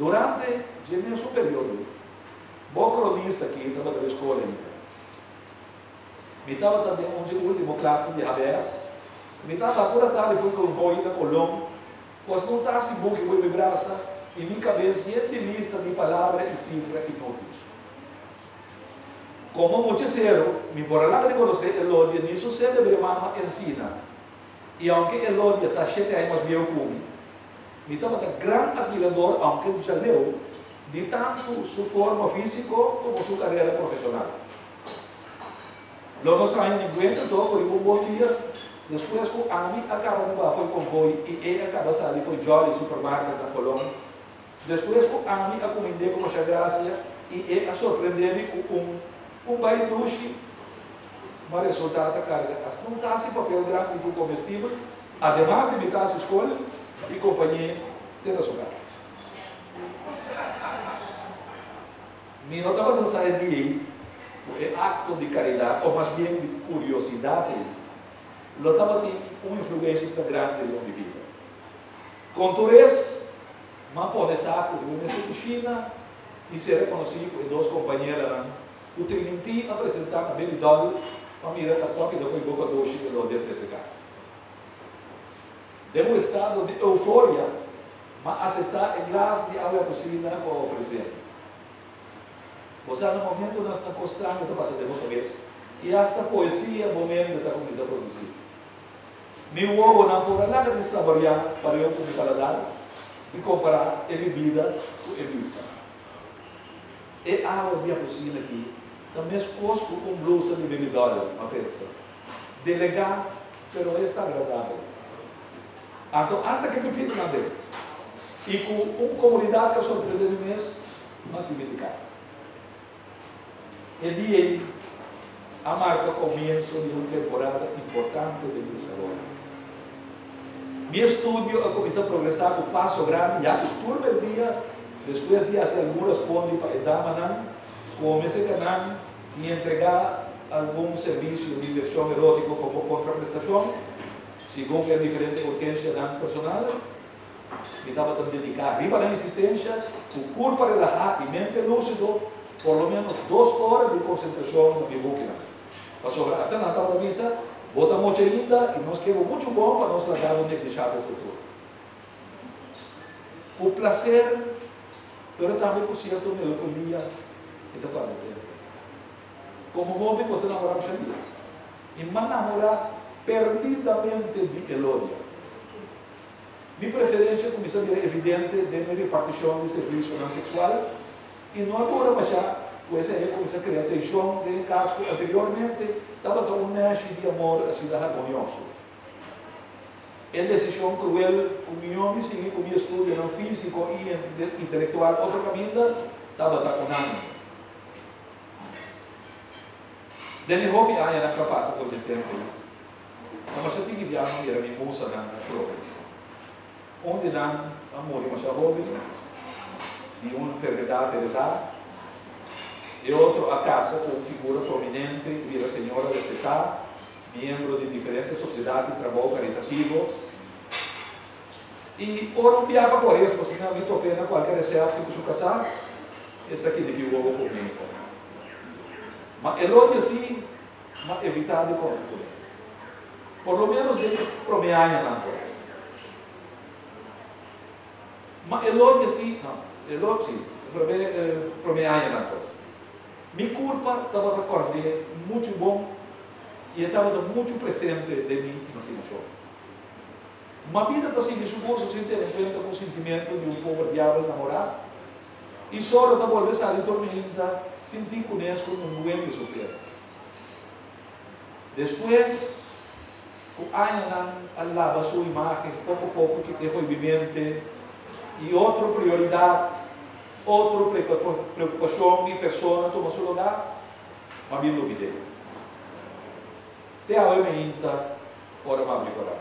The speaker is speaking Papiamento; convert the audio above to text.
Durante dje mesun periodo, bo kronista aki tabata den skol ainda. Mi tabata den un dje ultimo klasnan di HBS i mi tabata pura tardi for konvoi na Colón, ku asina un tas di buki ku mi brasa i mi kabes yen di lista di palabra i sifra inútil. Komo mucha seru, mi por a laga di konosé Elodia ni su selebre mama Encina, i aunke Elodia ta shete aña mas bieu ku mi, Mi tabata gran admirador, aunke djaleu, di tantu su forma físiko komo su karera profeshonal. Lo no straña ningun anto ku riba un bon dia, despues ku ami a kaba di baha fo'i konvoi i e a kaba sali fo'i Jolly Supermarket na Colon, despues ku ami a kumind'é ku masha grasia i e a sorprendé mi ku un un bai dushi, m'a resultá ta karga asta un tas di papel grandi ku komestibel, ademas di mi tas di skol i kompañ'é te na su kas. Mi no tabata sa e dia ei ku e akto di karidat, òf mas bien di kuriosidat ei, lo tabatin un influensia asina grandi riba mi bida. Kon tur es, m'a pone sa ku mi mester kushina i sera konosí ku e dos kompañeranan ku Trinity a presentá na Baby Dolly pa mira ta kua keda poi boka doshi e lo di a trese kas. Den un estado di euforia, m'a aseptá e glas di awa kusina ku a ofresé mi. Bo sa na momentonan asina kos straño ta pasa den bo kabes i asta poesia bo mente ta kuminsá produsí. Mi wowonan por a laga di saboriá pareu ku mi paladar i kompará e bibida ku e bista. E awa di apusina aki ta meskos ku un blusa di Baby Dolly, m'a pensa. Delegá, pero esta agradabel. Anto asta ke pipitonan den. I ku un komodidat ku a sorprendé mi mes, m'a sigui di kas. E dia ei a marka komienso di un temporada importante den mi desaroyo. Mi estudio a kuminsá progresá ku paso grandi ya ku tur merdia, despues di hasi algun respondi pa e damanan, kome serka nan i entregá algun servisio di divershon erótiko komo kontraprestashon, segun e diferente urgensianan personal. Mi tabata dediká riba nan insistensha, ku kurpa relahá i mente lúsido, por lo ménos dos ora di konsentrashon na mi bukinan. Pasobra asta nan tabata bisa, Bo ta mocha ainda i nos ke bo muchu bon pa nos laga bo neglishá bo futuro. Ku plaser, pero tambe ku sierto melankolia, mi ta kòrda tempu. Komo hóben bo ta namorá masha dia. I m'a namorá perdidamente di Elodia. Mi preferensia kuminsá bira evidente den mi repartishon di servisionan seksual. I no a dura mashá ku esei a kuminsá krea tenshon den e kas ku anteriormente tabata un nèshi di amor asina harmonioso. E desishon kruel ku mihó mi sigui ku mi estudionan físiko i intelektual otro kaminda tabata unánime. Den e hopi añanan ku a pasa for dje tempu ei, ta mashá tin biaha mi mira mi musanan atrobe. Un di nan a muri masha hoben di un enfermedat heredá. E otro a kasa ku un figura prominente i bira señora respetá, miembro di diferente sosiedat di trabou karitativo. I ora un biaha pa Cuaresma asina mi top'é na kualke resèpsi ku su kasá, esaki di ki wowo ku mi. Ma e loke si m'a evitá di konta kuné. Por lo ménos den e promé añanan por. Ma e loke si, no, e loke si, e promé añanan por. Mi kurpa tabata kòrd'é muchu bon i e tabata muchu presente den mi imaginashon. Ma bida ta sigui su kurso sin tene kuenta ku sintimentu di un pober diabel namorá i solo ta bolbe sali tormenta sin tin kunes ku un guende su pier. Despues ku añanan a laba su imágen poko poko kit'é fo'i mi mente i otro prioridat, otro preokupashon i persona tuma su lugá, m'a bin lubid'é. Te awe mi ainda ora m'a abri koran.